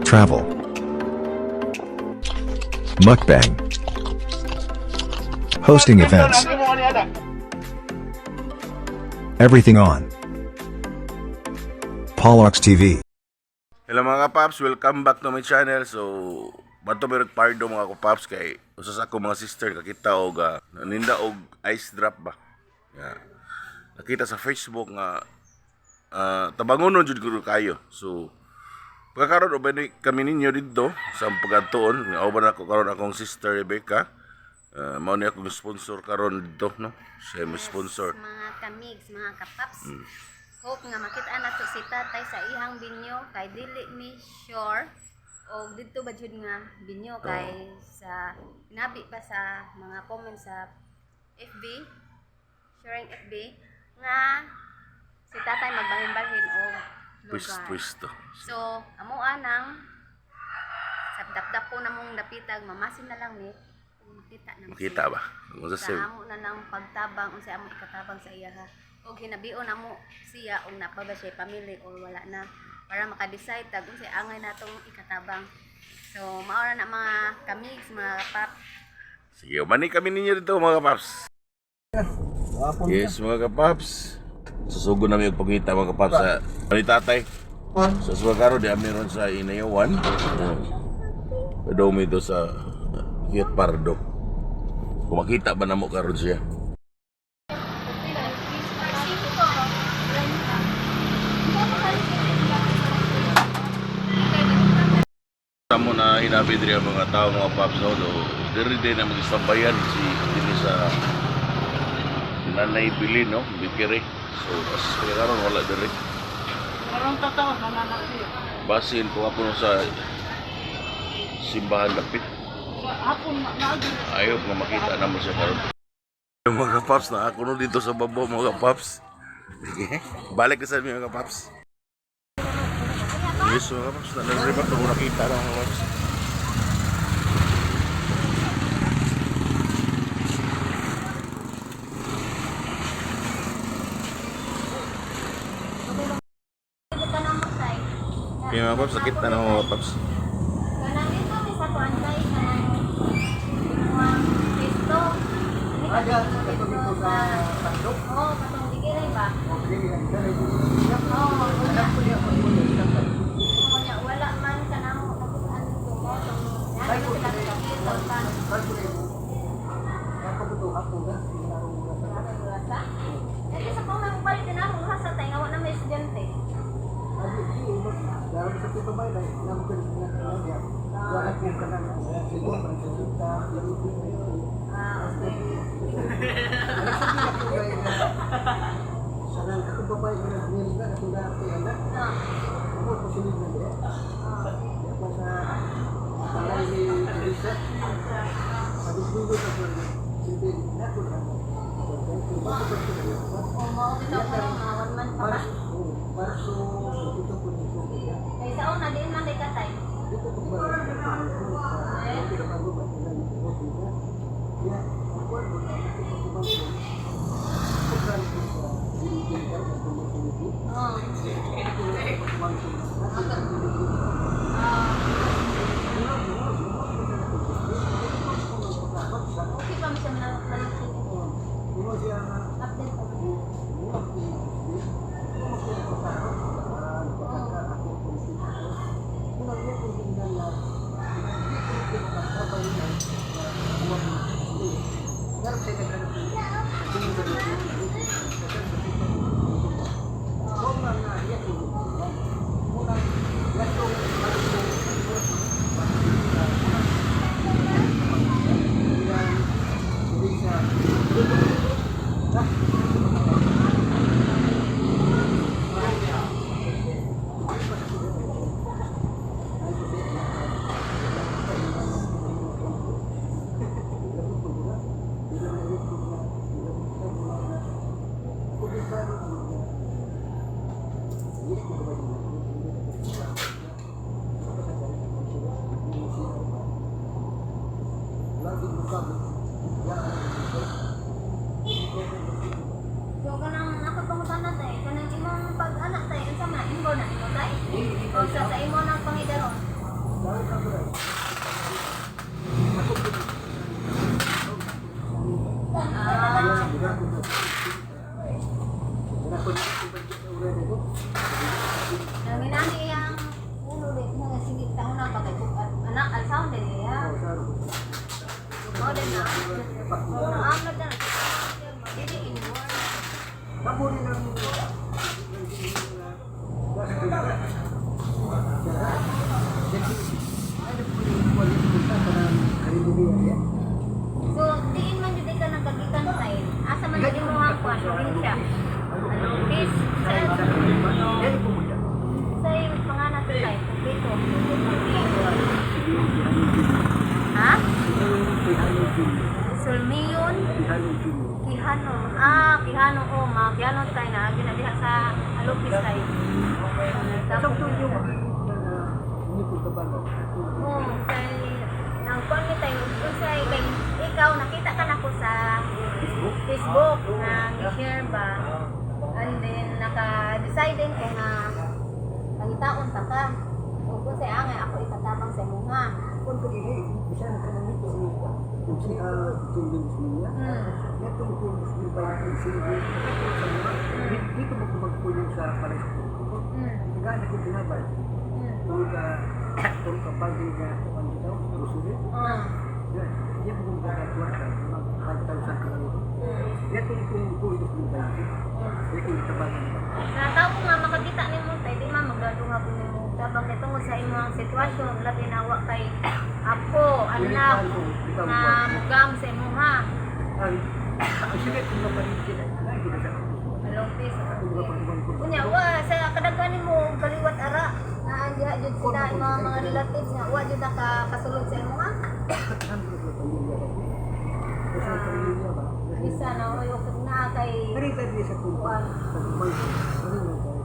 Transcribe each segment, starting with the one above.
Travel. Mukbang. Hosting events. Everything on Polox TV. Hello, mga kapaps, welcome back to my channel. So, bato meron pardo, mga kapaps, kay usa sa ako mga sister kakita og naninda og ice drop ba. Yeah. Nakita sa Facebook nga tabangonon jud guro kayo. So, pagkakaroon uban ni kami ninyo didto sa pagatuon, nga uban ako karon akong sister Rebecca. Mao ni akong sponsor karon didto, no? Siya mo sponsor. Mga kamigs, mga kapaps. Hope nga makita nato si tatay sa ihang binyo kay dili mi sure og didto ba jud nga binyo kay sa nabi pa sa mga comments sa FB, sharing FB, nga si tatay magbalhin-balhin og lugar. Pwesto. So, amo anang sa dapdap po namong dapitag, mamasin na lang mi kung makita na Makita ba? Kung sa sa amo na lang pagtabang, unsa amo ikatabang sa iya ha, og hinabion amo siya og napa ba siya pamilya or wala na, para maka-decide tag unsa angay natong ikatabang. So mao na na, mga kamigs, mga pap. Sige, mani kami ninyo dito, mga kapaps. Yes, mga kapaps. Susugo namin yung pagkita, mga kapaps, sa ni tatay. Sa so, karon di kami ron sa Inayawan. Padumi do sa Fiat Pardo. Kung makita ba namo karon siya. Tamo na hinabi diri ang mga tao, mga paps, no, do diri din na mag-istambayan si dinhi sa Nanay Bili, no, Bikiri. So as kaya karon wala diri. Karon totoo, nananati. Basin kung ako sa simbahan dapit. Hapon na naagin. Ayaw nga makita na mo siya karon. Yung mga paps na ako no dito sa babo, mga paps. Balik ka sa inyo, mga paps. Yes, mga paps, na nagribat na mo nakita na, mga paps. Okay, mga paps, sakit na mga paps. Kanang dito mi sa kuan kay kanang mga pisto. Dito sa oh, katong dikiray ba? Oh, wala. Kunya wala man kanang nakuhaan dito mo tong ano sila sa pa. Eh, sa pong nang palit na mo sa tay nga wa na may estudyante. Ah, okay. O mao bitaw karon mga one month pa ba? Kay sa una diin man kay katay. Oh. Okay pa man siya manalangkin niya. Update pa man. Mao din na. Naamad na. Dili inward. Pabori ng So, diin man jud ka nang kagikan tay. Asa man jud mo ang kuan probinsya? Alupis. Sa sa pangalan to tay, kumpleto. Ha? Sulmiyon Quijano. Ah, Quijano oh, mga Quijano tay na ginadiha sa Alupis tay. Tapos, oh, kay nang kuan mi tay unsay kay ikaw nakita ka nako sa Facebook na gi-share ba. And then naka-decide din ko nga pangitaon ta ka. Ug unsay angay ako ikatabang sa imuha. Dito mo kumagpulong sa pares ko. Gana ko binabal. Tulog ka bagay na ano daw, grocery. Yan, hindi mo kung kakakwarta, mag 5,000 ka lang. Yan kung kulos mo ba yun? Hindi ko itabangan ba? Sa tao nga makakita nimo tay di man magdaduha ko nimo tabang kay tungod sa imong sitwasyon labi na wa kay apo anak nga mugam sa imuha. Ang ang sige kung mapaligid ay lagi na sa ako. Alopis. Kung mapagubang ko. Unya wa sa kadaghan nimo kaliwat ara na diha jud sila imong mga relatives nga wa jud nakapasulod sa imuha. Ang sa pamilya ba? Sa pamilya ba? Bisa na oy okay na kay Pero ito di sa kumpa, sa kumang ko. Ano man tayo?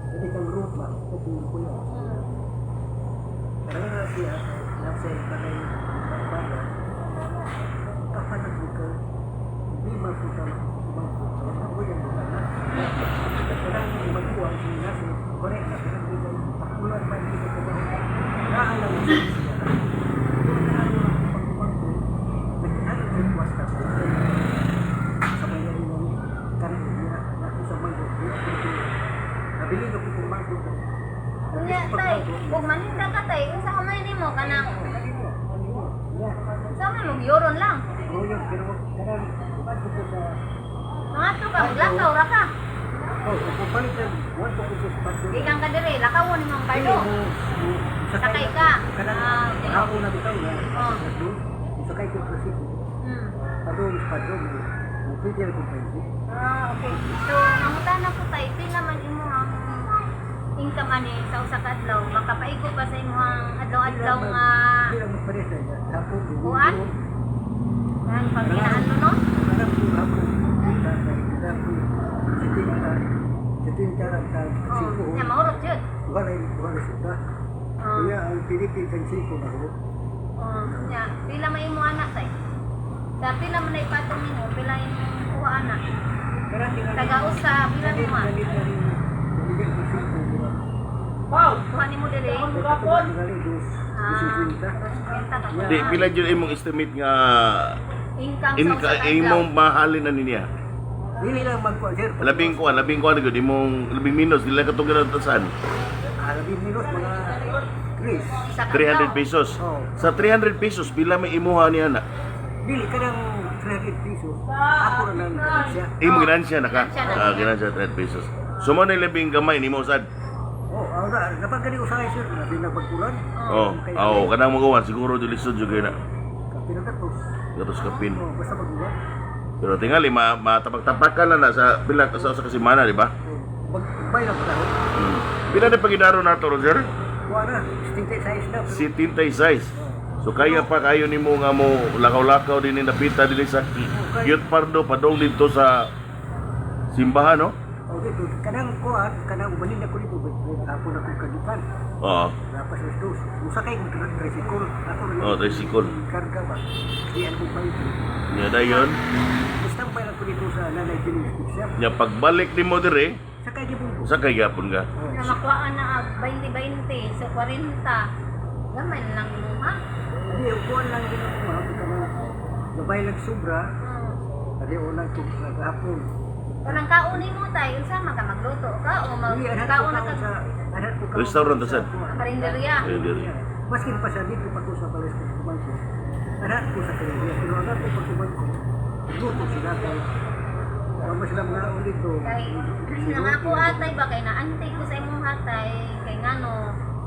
Hindi kang root ba? Sa tingin ko yan. Pero na siya, nasa balay, balay, kapanag mo ka, hindi maputa, maputa, ako yung mga na. Kailangan mo magkuha ang sinasi, correct na, pero hindi ka, pakulan pa, hindi ka trabaho. Naalam mo siya siya. Kung naalam mo ang pagkumangko, nag-alam mo yung wasta ko. Sa mga inong karon niya, na sa mangko, nabili ko kung mangko. Unya tay, ug maninda ka tay, unsa ka man nimo kanang Yeah. unsa man mo gyoron lang. Oo yun, pero kanang bago ko sa Mangadto ka maglakaw ra ka. Oh, kung palit na one to ko sa bago. Gikan ka diri, lakawon imong pardo. Sakay ka. Kanang Ah, okay. ako na bitaw na. Oh. Sakay ko kasi. Padong padong. Pwede ko pwede. Ah, okay. So, mangutana ko tay, pila man imo ang income ani sa usa ka adlaw? Makapaigo ba sa imong adlaw-adlaw nga Hindi lang magpares na. Hapon. Kuan? Ang pagkinaan no? Kanang hapon. Sitinta. Sitinta lang ka. Oh, Siko. nya maurot jud. Wala wala suda. Oh. Kaya ang Pilipinas ang siko na ho. Oh, nya pila man imo anak tay? Sa pila man na ipatong nimo, pila imong kuha anak? Taga usa, pila nimo ah? Kuha nimo diri. Ah, 50 ka. Di pila jud imong estimate nga Income in sa usa ka adlaw. imong mahalin na niya. Dili lang magkuha, sir. Labing kuan gyud imong labing minus dili ka tugod tasan. Labing minus mga Chris. Usa ka adlaw. 300 pesos. Oh. Sa 300 pesos pila may imuha niya na. Dili ka ng 300 pesos. Ako na lang siya. Imo ginansya na ka. Ginansya na. Ah, ginansya 300 pesos. So mo na labing gamay nimo sad. Oh, ahora napagkali usahay sir, labi na pagkulan. Oh, oh, kanang magawan siguro dili lisod jud kay na. Kapinagatos. Gatos kapin. Oh, basta maguwan. Pero tingali ma matapak-tapakan na na sa pila sa usa ka semana, di ba? Oh, magbay lang pa. Pila na pagidaro nato, Roger? Kuha na, 76 na. Si Tintay size. So kaya pa kayo nimo nga mo lakaw-lakaw din ni napita dinhi sa Cute Pardo padong dito sa simbahan, no? Okay, so, kanang kuha, kanang ubalin na ko dito, ako na kong kagikan. Oo. Lapas sa dos. Usakay kong tricycle. Ako rin. Oh, tricycle. Karga ba? Di ako pa ito. Nya dayon, Basta lang ko dito sa Nanay Piling Picture. nya pagbalik nimo dire, Sakay di po. sa kay gyapon ka. Na makuhaan na ag 20-20, so 40. Gamay na lang mo ha. Hindi, upuan lang din ako mga kanang gabay lang sobra. Adi unang ko hapon. Walang kaon nimo tay, unsa man ka magluto ka o Hindi, anak ko magkaon na kaon ka sa anak ko kaon Restaurant sa ta, sir. kuwan. karinderya. Ayun, dire. Maskin pa sa dito pa ko sa Palestine kumangko. Anak ko sa kanila, pero ang ako pagkumangko, luto sila kay Kama sila mga ulit to. Kay nang ako atay ba kay naantay ko sa imong hatay kay ngano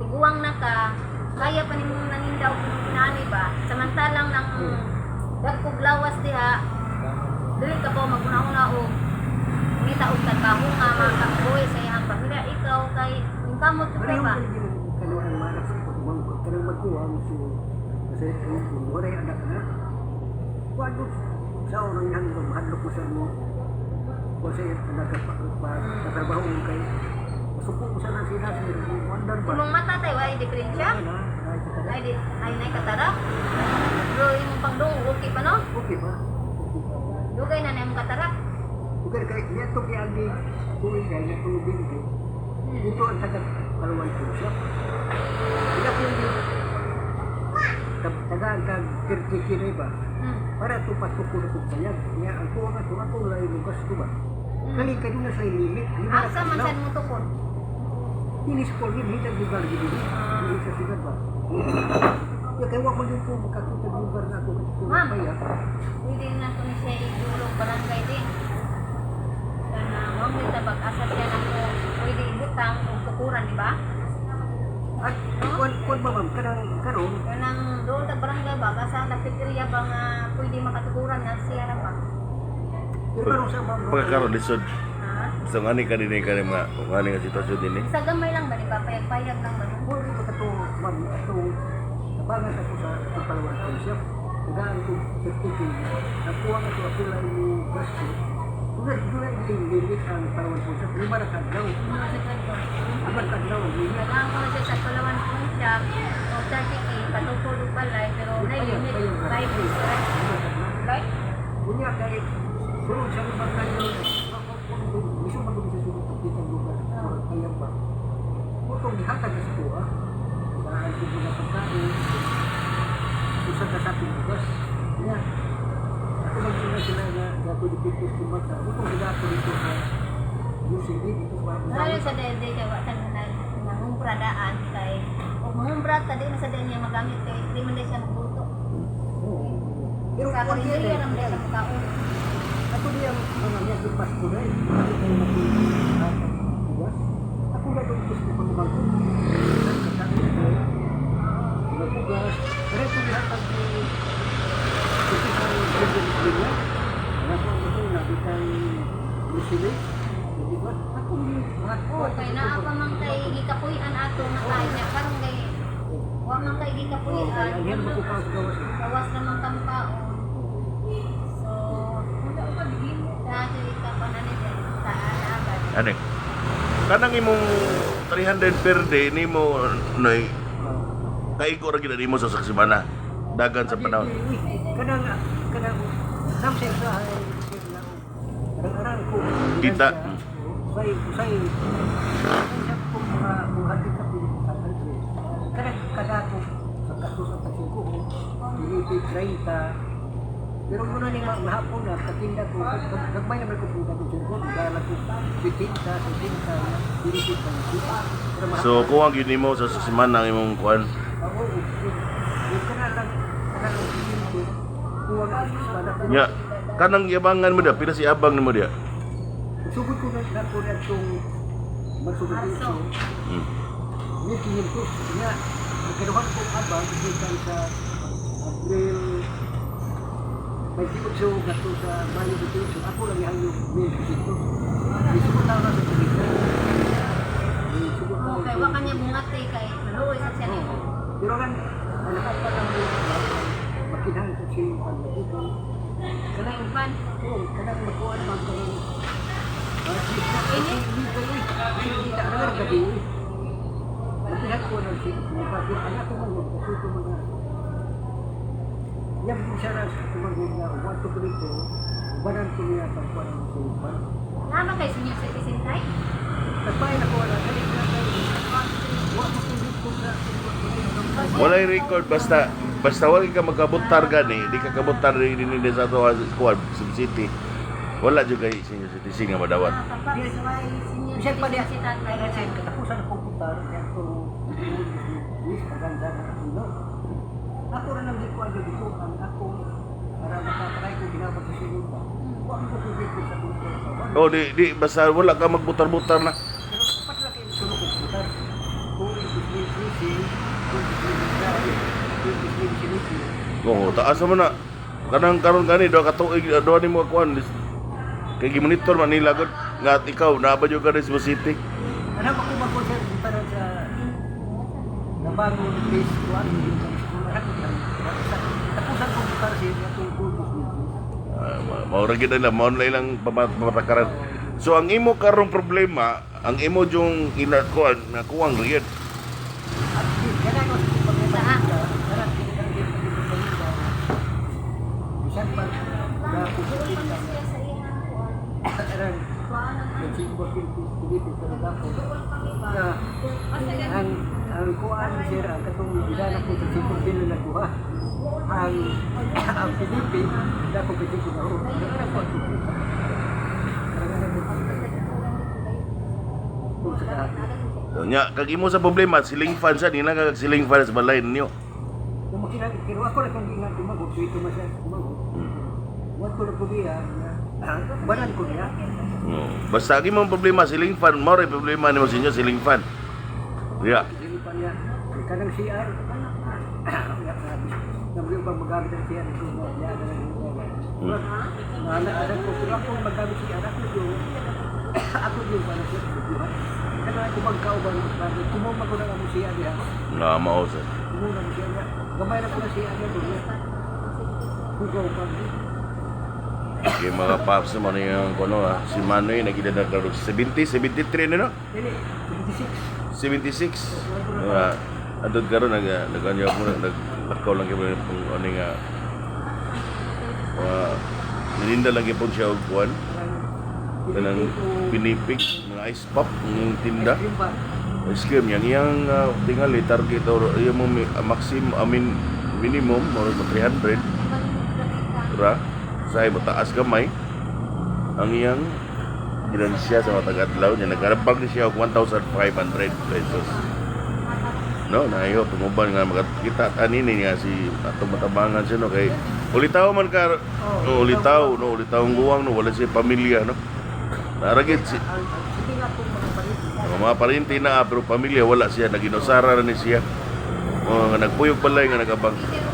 tiguang na ka kaya pa nimong nanindaw kung kinani ba samantalang nang dagkog lawas diha dili ka ba maguna-una og ngita og trabaho nga makabuhi sa iyang pamilya ikaw kay yung kamot jud Pero kay yung ba. kaluan maras sa pagkumangko, kanang magkuha mo si kasi kung wala anak na, wag sa orang yang mahadlok mo sa mo. Kasi anak ka pa mo kay masuko ko sana sila sa wonder ba. Imong mata tay way diferensya Wala, ay, sa ay di ay nay katarak pero imong pangdong okay pa no. Okay ba? Okay ba? Dugay na na imong katarak. Bukan kay niya to kay agi tuig kay niya tubig kay. Dito ang taga Palawan po siya. Ila po yung tagaan kag 30 kilo ba? Para to patuko na kong sayag. Niya ang kuha nga to ako wala yung gasto ba? Kali kayo na sa limit. Asa man sad mo tukod? Inis ko rin hita lugar gid ni. Hindi sa sigar ba? Ya kay wa man din ko makakita lugar na ako kasi Ma'am. paya. Pwede na to ni siya idulog barangay din. Kana mao mi tabag asa siya na ko pwede ibutang og tukuran, di ba? At kuan kuan ba ma'am kanang karon? Kanang doon sa barangay ba asa dapit area ba nga pwede makatukuran nga siya ra ba? Pero karon sa ma'am. Pagkakaroon lisod. Ha? So ngani ka din ka mga ngani nga sitwasyon din eh. Sa gamay lang ba di ba payag-payag lang ba? Muro ko kato, ma'am, ato, nabangan ako sa Palawan Township. Tagaan ko 30. Nakuha ko ito ako lang yung gasto. Doon na yung limit ang Palawan Township. Lima na kadlaw. Mga sa kanto. Lima na kadlaw. Limit. Tagaan ko na siya sa Palawan Township o 30K patukod og balay pero na limit 5 days, right? Right? Unya kay sulod sa limang kadlaw. Miso man sa sulod sa kitang lugar. Kaya ba? Putong gihatag na sa kuha. Saan ko na pagkain. Usa ka sa ating bugas. Nya. Ako magsunod sila na gato di pictures kung mata. Utong sila ako dito sa UCB dito sa Lalo sa dede kay wa tan na nangumpra daan kay og mangumpra ta di na sa dede niya magamit kay di man day siya magluto. Oo. Pero Sa kung karinderya ra man day siya mukaon. Ako diya mga niya di Pasko na eh. Bakit kayo mag-hatag bugas? Ako na doon gusto ko pagkumangkot. Nagkakain ko. Mga bugas. Pero ito gihatag ni ito ang President Linya. Ako ang ito nabitang Lucille. Diba? Ako ni Oh, kay naa pa man kay gikapuy-an ato nga kain niya karon kay wa man kay Oh, gikapuy-an. kaya ang hirap ko pa sa gawas. Gawas naman kang paon. So, dati ka pa na ni sa agad. Ano? Kanang imong 300 per day nimo noy kaigo ra gid nimo sa semana. Dagan sa panahon. Kanang kanang samseng sa arang-arang ko. Kita. Usay usay sa ko mga buhatin ka pili sa country. Kanang kada ko sa katos at singko dili 30. Pero muna ni mahapon na katinda ko gagmay naman ko po ko singko dala ko 70 60 dili 20. So kuwang gyud nimo sa semana ang imong kuan. Ako, yung kanang kanang ko kuwang ang espada pero Nya kanang yabangan mo dia pila si abang nimo dia. Sugod ko na na ko na itong magsugod dito. 1500 niya. Nagkaroon ko abang gikan sa April 28 ngadto sa Mayo 28. Ako lang yang yung 1500. Isugod na sa tubig. Isugod na. Oh, kay wa kanya bungate kay maluoy sa siya nimo. Pero kan nakapat ang makinahang sa siyang paglabutan. Kanang Pan. Oo, kanang makuha naman kanang Ini? Nama kay senior citizen tay? Walay record basta basta wala ka makabutar gani, di ka kabutar din din sa ato kuan Sub City. Wala jud kay senior citizen nga madawat. Ah, kapaps, way senior Bisan pa niya, citizen si tatay. kasi katapusan ng komputar, kaya ito, Luis Paganza na ako, no? Ako rin ang gikuan jud ito ang ako para makapakay ko ginabag sa sulod ba. Wa ko ko sa kulong. Oh, di di basta wala ka magbutar-butar na. Pero dapat lang kayo sulod ko butar. Kung 2015, kung 2019, kung 2020. Oo, taas naman na. Kanang karon gani duha ka tuig, duha nimo ka kuan. Kay gimonitor man nila gud nga at ikaw naa ba jud ka rin sa Cebu City? Alam ako mag-concert para sa nabago place ko ang school. Alam ko yan. Tapusan ko butar siya itong kung 2020. Ah, mao ra gid nila, mao na ilang pamatakaran. So ang imo karong problema, ang imo jung ina kuan na kuwang riyad. At ganang ko sa pagpapahinga, ganang kinigang din pagpapahinga. Bisan pa na pusukin ka. Siya sa iyang kuan. Kanang nagsimbo Pilipinas pero dako na ang kuan sir ang katong bilan ako sa simbo bilo na kuha ang Pilipi dako kay ko na ang ko kung sa kahapon. So, nya kag imo sa problema siling fan sa nila kag siling fan sa balay ninyo. Kung makina pero ako ra kung giingan tumagod dito man siya tumagod. Wat ko na ko diya, banan ko niya. Oo. Basta ang imong problema siling fan, mao ra problema nimo sa inyo siling fan. Yeah. Dili pa niya. Kay kanang CR. Nabili ko magamit ang CR ko mo niya na lang. Ana ana ko pero ako magamit CR ako yo. Ako yo para sa buhat. Kana ako magkauban bagay kumuma ko na ang CR diha. Nga mao sa. Kumuma mo CR diha. Gamay ra ko na CR diha doon. Hugaw pa. Okay, mga paps naman yung kuno ah. Si Manoy nagida na karon 70, 73 na no? Dili 76. 76. Nga adod karon nag nag ano ko naglakaw lang gyud pang ano nga mga nininda lang gyud siya og kuan kanang pinipig mga ice pop ng tinda Ice cream ba? ice cream yang iyang tingali target or yung mo maximum I mean minimum or 300 ra sa mo taas gamay ang iyang ginansya sa mga taga-adlaw niya nagkarabag ni siya og 1,500 pesos no na I hope uban nga makakita tanini nga si atong matabangan siya no kay ulitaw man ka no, ulitaw no ulitaw ang guwang no wala siya pamilya no naragit si Ang sige nga kung mga palit. mga parinti na pero pamilya wala siya naginusara na ni siya mga nagpuyog balay nga nagabang. Hindi